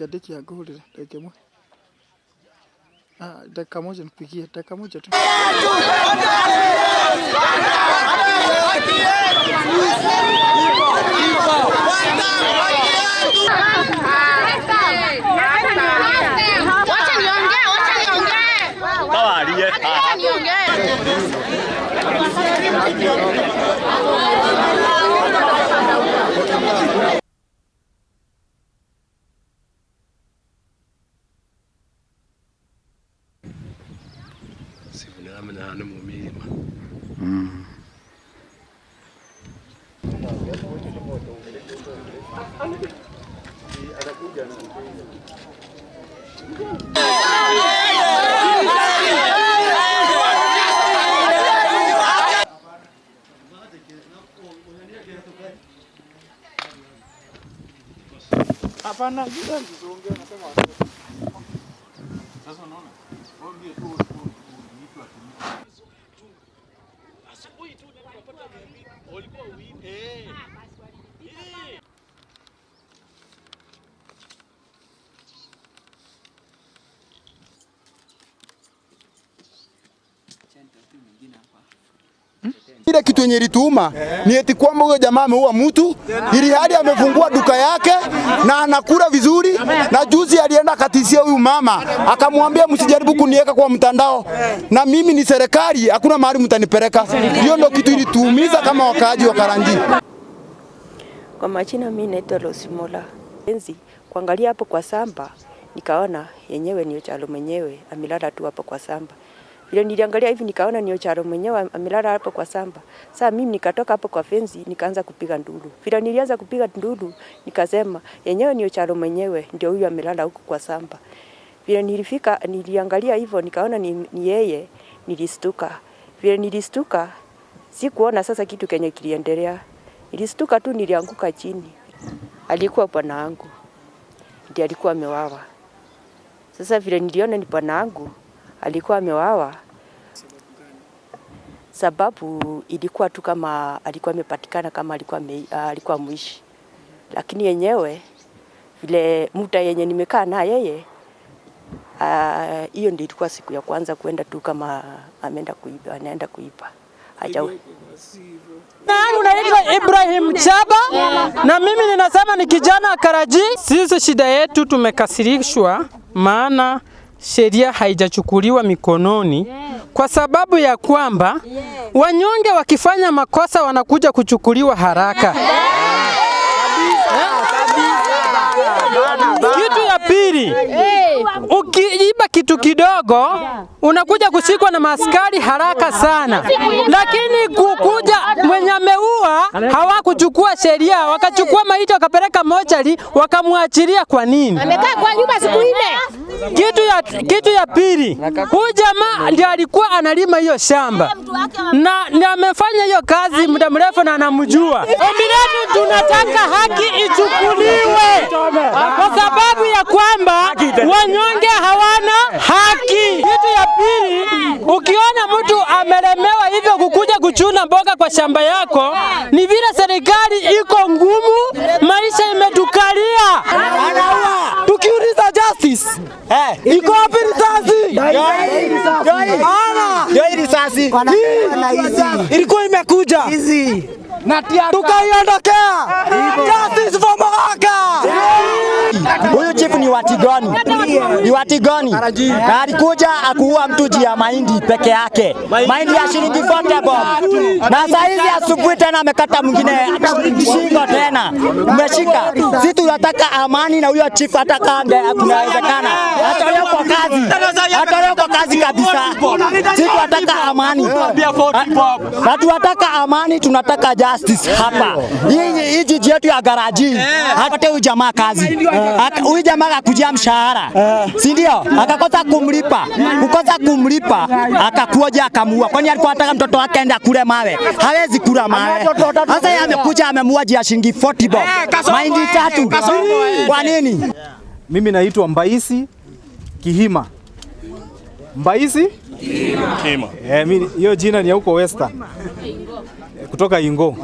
Reke ndikia ngũhũrĩre ndagĩka ĩmwe. Ah, dakika moja nipigie, dakika moja tu. Wacha niongee, wacha niongee. Wacha niongee. Sivunamenya nĩ mũmĩrima. Hapana, yule mzungu anasema watoto. Ile kitu yenye ilituuma ni eti kwamba huyo jamaa ameua mtu ili hadi amefungua duka yake na anakula vizuri, na juzi alienda akatishia huyu mama akamwambia, msijaribu kuniweka kwa mtandao na mimi ni serikali, hakuna mahali mtanipeleka. Hiyo ndio kitu ilituumiza kama wakaaji wa Karanji. Kwa majina mimi naitwa Rosimola. Enzi kuangalia hapo kwa samba nikaona yenyewe ni Ocharo mwenyewe amelala tu hapo kwa samba. Vile niliangalia hivi nikaona ni Ocharo mwenyewe amelala hapo kwa samba. Sasa mimi nikatoka hapo kwa fenzi nikaanza kupiga nduru. Vile nilianza kupiga nduru nikasema yenyewe ni Ocharo mwenyewe ndio huyu amelala huku kwa samba. Vile nilifika niliangalia hivyo nikaona ni yeye, nilistuka. Vile nilistuka sikuona sasa kitu kenye kiliendelea. Nilistuka tu nilianguka chini. Alikuwa bwana wangu ndiye alikuwa amewawa. Sasa vile niliona ni bwana wangu alikuwa amewawa, sababu ilikuwa tu kama alikuwa amepatikana kama alikuwa mwishi, lakini yenyewe vile muda yenye nimekaa na yeye hiyo ndio ilikuwa siku ya kwanza kuenda tu kama ameenda kuiba, anaenda kuiba haja Yangu naitwa Ibrahim Chaba na mimi ninasema ni kijana Karaji. Sisi shida yetu tumekasirishwa, maana sheria haijachukuliwa mikononi kwa sababu ya kwamba wanyonge wakifanya makosa wanakuja kuchukuliwa haraka. Kitu ya pili, ukiiba kitu kidogo unakuja kushikwa na maaskari haraka sana, lakini kukuja mwenye ameua hawakuchukua sheria, wakachukua maiti wakapeleka mochari wakamwachilia. Kwa nini? Amekaa kwa nyumba siku nne. Kitu ya pili, huyu jamaa ndiye alikuwa analima hiyo shamba na ndiye amefanya hiyo kazi muda mrefu na anamjua. Ombi letu tunataka haki ichukuliwe kwa sababu ya kwamba wanyonge hawana haki. Kitu ya pili, ukiona mtu amelemewa hivyo kukuja kuchuna mboga kwa shamba yako, ni vile serikali iko ngumu, maisha imetukalia. Tukiuliza justice iko wapi risasi? Ana risasi ilikuwa imekuja tukaiondokea. Justice for Mogaka. Huyu chief ni wa Tigoni, ni wa Tigoni na alikuja akuua mtu juu ya mahindi peke yake, mahindi ya shilingi 40 bob, na saa hizi asubuhi tena amekata mwingine shingo tena, umeshika. Sisi tunataka amani na huyo chief, hata kama kunawezekana atolewe kwa kazi, atolewe kwa kazi kabisa. Sisi tunataka amani na tunataka amani, tunataka justice hapa. Hii jiji yetu ya Garaji, hata huyu jamaa kazi huyu jamaa akakujia mshahara, si ndio? Akakosa kumlipa, kukosa kumlipa akakuja akamuua. Kwani alikuwa anataka mtoto wake aende akule mawe? Hawezi kula mawe. Sasa yeye amekuja amemuua juu ya shilingi 40 bob, mahindi tatu. Kwa nini? Mimi naitwa Mbaisi Kihima. Mbaisi Kima. Mimi hiyo jina ni ya huko Western. Kutoka Ingo.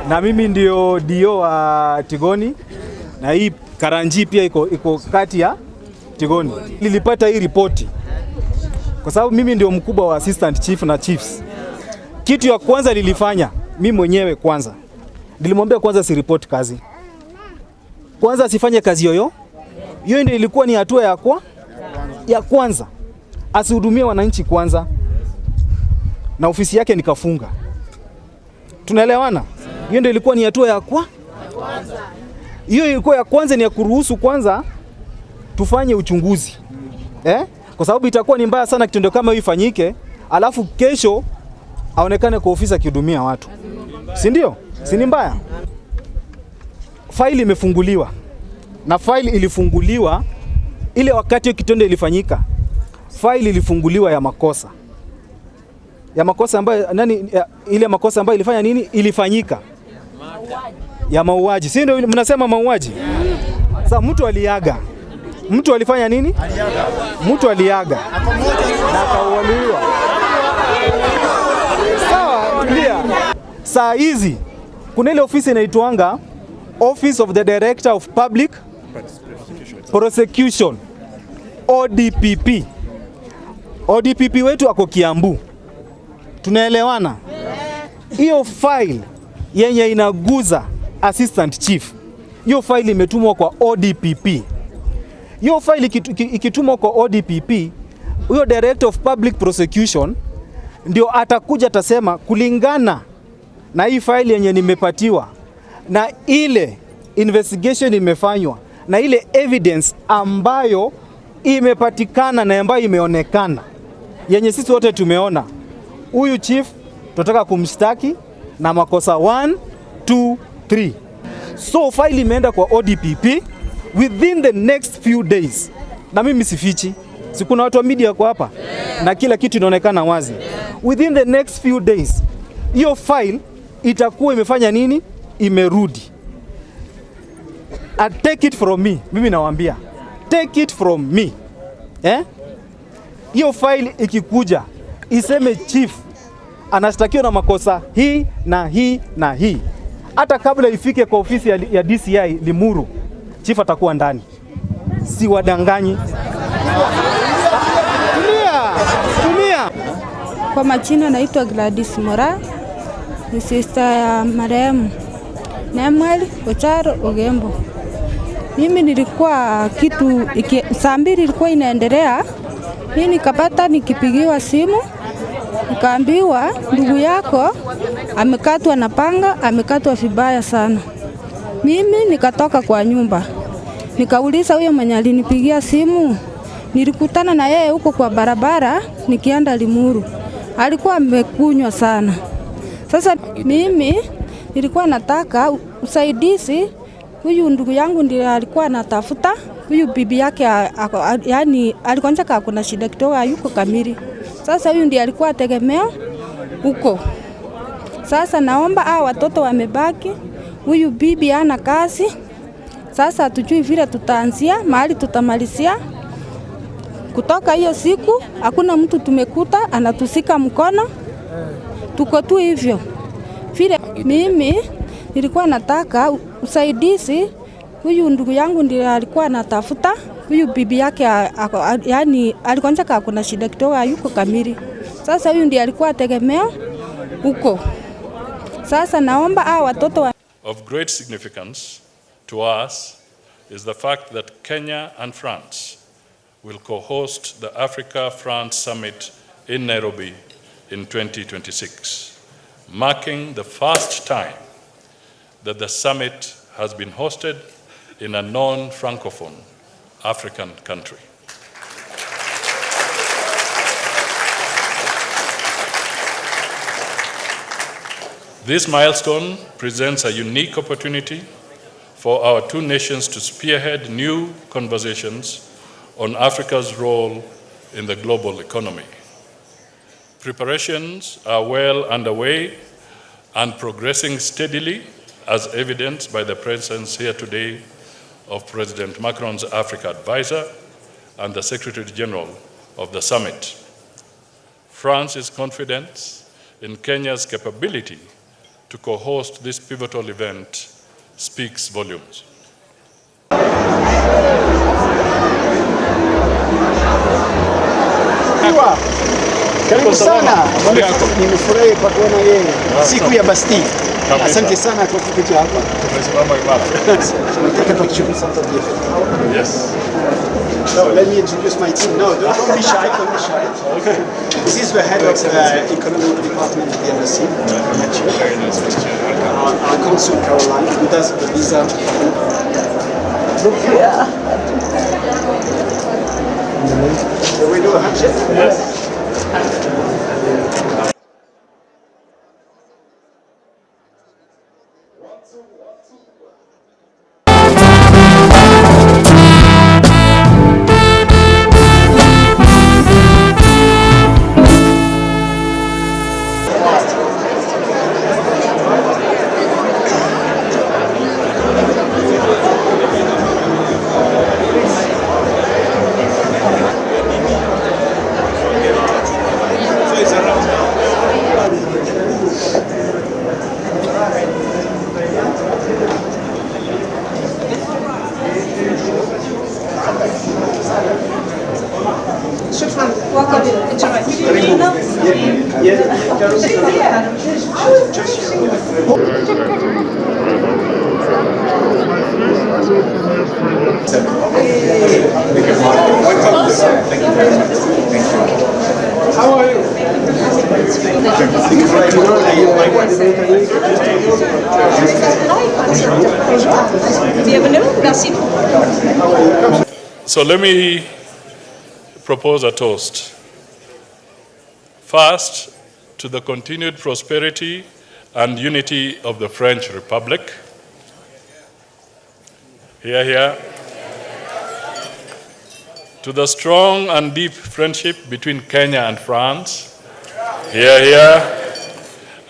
Na mimi ndio DO wa Tigoni na hii Karanji pia iko kati ya Tigoni. Nilipata hii ripoti kwa sababu mimi ndio mkubwa wa assistant chief na chiefs. Kitu ya kwanza nilifanya mimi mwenyewe kwanza, nilimwambia kwanza si report kazi, kwanza asifanye kazi yoyo. Hiyo ndio ilikuwa ni hatua ya kwanza, asihudumie wananchi kwanza, na ofisi yake nikafunga. Tunaelewana? Hiyo ndio ilikuwa ni hatua ya kwa hiyo ilikuwa ya kwanza, ni ya kuruhusu kwanza tufanye uchunguzi eh? Kwa sababu itakuwa ni mbaya sana kitendo kama hiyo ifanyike, alafu kesho aonekane kwa ofisi akihudumia watu, si ndio? Si ni mbaya? Faili imefunguliwa na faili ilifunguliwa ile wakati hiyo kitendo ilifanyika, faili ilifunguliwa ya makosa ambayo nani ile makosa ambayo ilifanya nini, ilifanyika ya mauaji, si ndio? Mnasema mauaji. Sasa mtu aliaga, mtu alifanya nini? Mtu aliaga na akauliwa. Sawa, tulia. Saa hizi kuna ile ofisi inaitwanga Office of the Director of Public Prosecution, ODPP. ODPP wetu ako Kiambu, tunaelewana? Hiyo file yenye inaguza assistant chief, hiyo file imetumwa kwa ODPP. Hiyo file ikitumwa kwa ODPP, huyo Director of Public Prosecution ndio atakuja atasema, kulingana na hii file yenye nimepatiwa na ile investigation imefanywa na ile evidence ambayo imepatikana na ambayo imeonekana yenye sisi wote tumeona, huyu chief tunataka kumshtaki na makosa 1 2 3. So file imeenda kwa ODPP within the next few days, na mimi sifichi, si kuna watu wa media kwa hapa na kila kitu inaonekana wazi. Within the next few days hiyo file itakuwa imefanya nini? Imerudi. And take it from me, mimi nawaambia take it from me, eh? Hiyo file ikikuja iseme chief anashtakiwa na makosa hii na hii na hii, hata kabla ifike kwa ofisi ya DCI Limuru, chief atakuwa ndani. Si wadanganyi. Tulia, tulia. Kwa majina naitwa Gladys Mora, ni sister ya marehemu Nemuel Ocharo Ogembo. Mimi nilikuwa kitu 2:00 ilikuwa inaendelea, mimi nikapata nikipigiwa simu nikaambiwa ndugu yako amekatwa na panga, amekatwa vibaya sana. Mimi nikatoka kwa nyumba nikauliza huyo mwenye alinipigia simu, nilikutana na yeye huko kwa barabara nikienda Limuru, alikuwa amekunywa sana. Sasa mimi nilikuwa nataka usaidizi, huyu ndugu yangu ndiye alikuwa anatafuta huyu bibi yake, yaani alikonjeka kuna shida kidogo, hayuko kamili. Sasa huyu ndiye alikuwa tegemeo huko. Sasa naomba hao watoto wamebaki, huyu bibi hana kazi. Sasa hatujui vile tutaanzia mahali tutamalizia. Kutoka hiyo siku hakuna mtu tumekuta anatusika mkono, tuko tu hivyo vile. Mimi nilikuwa nataka usaidizi, huyu ndugu yangu ndiye alikuwa anatafuta huyu bibi yake, yaani alikonjeka kuna shida kidogo, hayuko kamili. Sasa huyu ndiye alikuwa tegemeo huko. Sasa naomba hao watoto wa Of great significance to us is the fact that Kenya and France will co-host the Africa-France Summit in Nairobi in 2026, marking the first time that the summit has been hosted in a non-Francophone African country. This milestone presents a unique opportunity for our two nations to spearhead new conversations on Africa's role in the global economy. Preparations are well underway and progressing steadily, as evidenced by the presence here today of President Macron's Africa advisor and the Secretary General of the summit. France's confidence in Kenya's capability to co-host this pivotal event speaks volumes. Karibu sana. Nimefurahi kwa kuona yeye siku ya Bastille. Asante sana kwa kuja hapa. Tumesimama imara. Tunataka tuchukue something different. Yes. So let me introduce my team. No, don't be shy. Don't be shy. Okay. This is the head of the economic department at the embassy. Mathieu. Very nice to meet you. Our consul Caroline, who does the visa. Yeah. Can we do a handshake? Yes. How are you? Bienvenue. Merci. So let me propose a toast. First, to the continued prosperity and unity of the French Republic. Hear, hear. To the strong and deep friendship between Kenya and France. Hear, hear.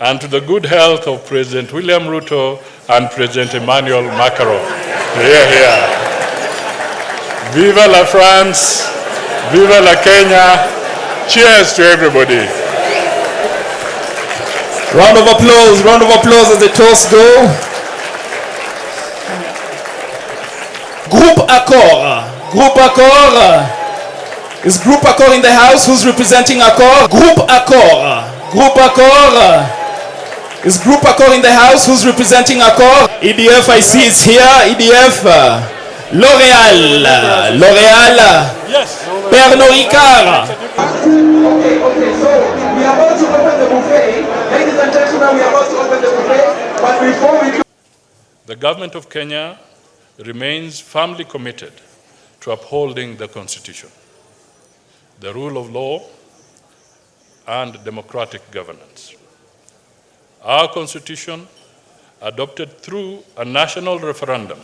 And to the good health of President William Ruto and President Emmanuel Macron. Hear, hear. Vive la France, vive la Kenya. Cheers to everybody. Round of applause as the toast go. Groupe Accor. Groupe Accor. Is Groupe Accor in the house? Who's representing Accor? Groupe Accor. Groupe Accor. Is Groupe Accor in the house? Who's representing Accor? EDF, I see, is here. EDF. L'Oréal. L'Oréal. Yes. Pernod Ricard. Okay, so we are about to open the buffet. Ladies and gentlemen, we are about to open the buffet. But before we do... The government of Kenya remains firmly committed to upholding the Constitution, the rule of law, and democratic governance. Our Constitution, adopted through a national referendum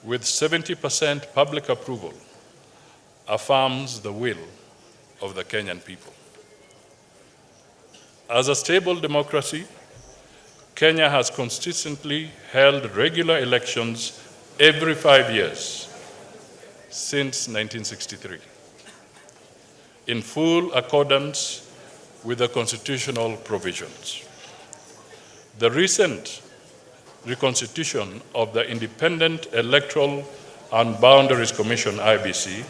with 70% public approval, affirms the will of the Kenyan people. As a stable democracy, Kenya has consistently held regular elections every 5 years since 1963, in full accordance with the constitutional provisions. The recent reconstitution of the Independent Electoral and Boundaries Commission, IBC,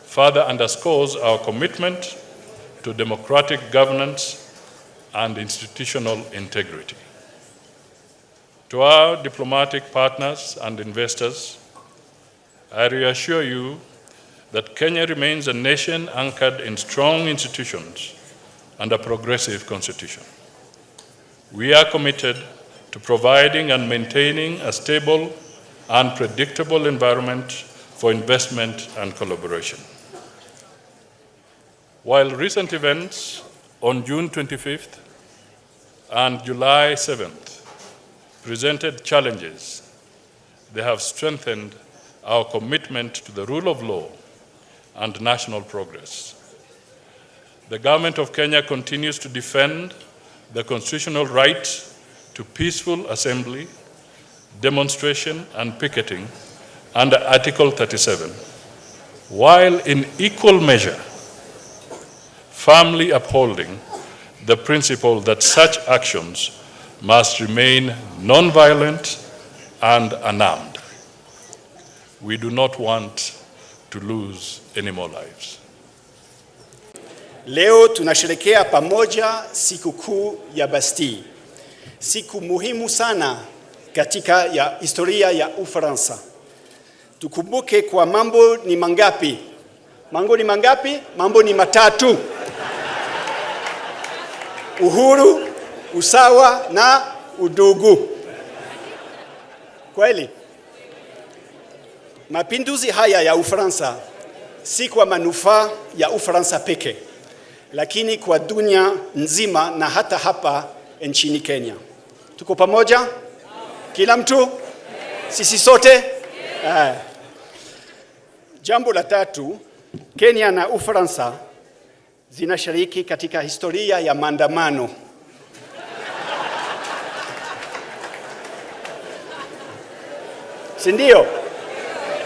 further underscores our commitment to democratic governance and institutional integrity. To our diplomatic partners and investors, I reassure you that Kenya remains a nation anchored in strong institutions and a progressive constitution. We are committed to providing and maintaining a stable and predictable environment for investment and collaboration. While recent events on June 25th and July 7th presented challenges, they have strengthened our commitment to the rule of law and national progress. The government of Kenya continues to defend the constitutional right to peaceful assembly, demonstration, and picketing under Article 37, while in equal measure firmly upholding the principle that such actions must remain non-violent and unarmed. We do not want to lose any more lives. Leo tunasherehekea pamoja sikukuu ya Bastille, siku muhimu sana katika ya historia ya Ufaransa. Tukumbuke kwa mambo ni mangapi? Mambo ni mangapi? Mambo ni matatu: uhuru, usawa na udugu. Kweli, mapinduzi haya ya Ufaransa si kwa manufaa ya Ufaransa pekee, lakini kwa dunia nzima na hata hapa nchini Kenya. Tuko pamoja? Kila mtu? Sisi sote? Eh. Jambo la tatu, Kenya na Ufaransa zinashiriki katika historia ya maandamano. Si ndio?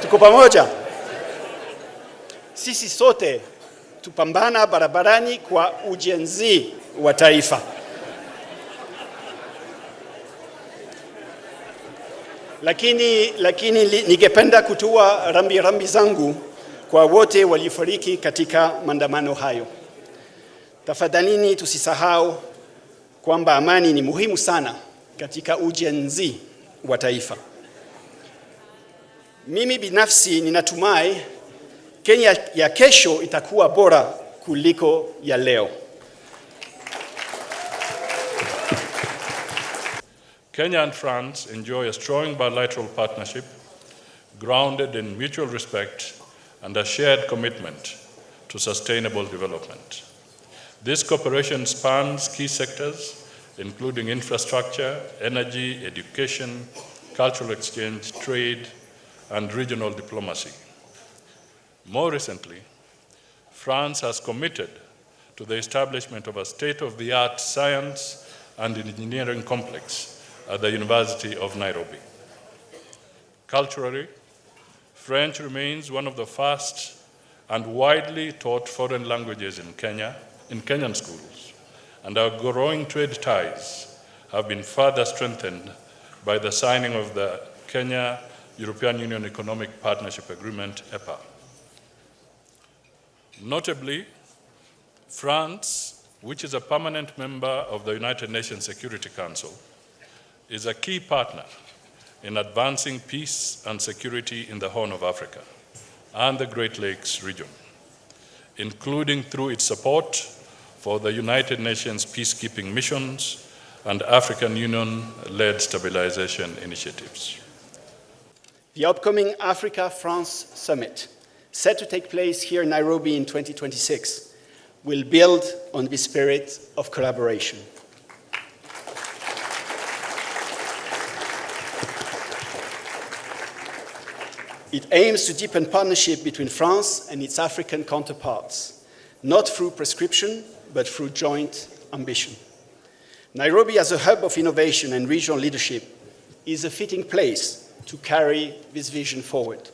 Tuko pamoja? Sisi sote tupambana barabarani kwa ujenzi wa taifa. Lakini ningependa kutoa rambi rambi zangu kwa wote waliofariki katika maandamano hayo. Tafadhalini tusisahau kwamba amani ni muhimu sana katika ujenzi wa taifa. Mimi binafsi ninatumai Kenya ya kesho itakuwa bora kuliko ya leo. Kenya and France enjoy a strong bilateral partnership grounded in mutual respect and a shared commitment to sustainable development. This cooperation spans key sectors, including infrastructure, energy, education, cultural exchange, trade, and regional diplomacy. More recently, France has committed to the establishment of a state of the art science and engineering complex at the University of Nairobi. Culturally, French remains one of the first and widely taught foreign languages in Kenya, in Kenyan schools, and our growing trade ties have been further strengthened by the signing of the Kenya European Union Economic Partnership Agreement, EPA. Notably, France, which is a permanent member of the United Nations Security Council, is a key partner in advancing peace and security in the Horn of Africa and the Great Lakes region, including through its support for the United Nations peacekeeping missions and African Union led stabilization initiatives. The upcoming Africa France Summit, set to take place here in Nairobi in 2026, will build on this spirit of collaboration. It aims to deepen partnership between France and its African counterparts, not through prescription, but through joint ambition. Nairobi, as a hub of innovation and regional leadership, is a fitting place to carry this vision forward.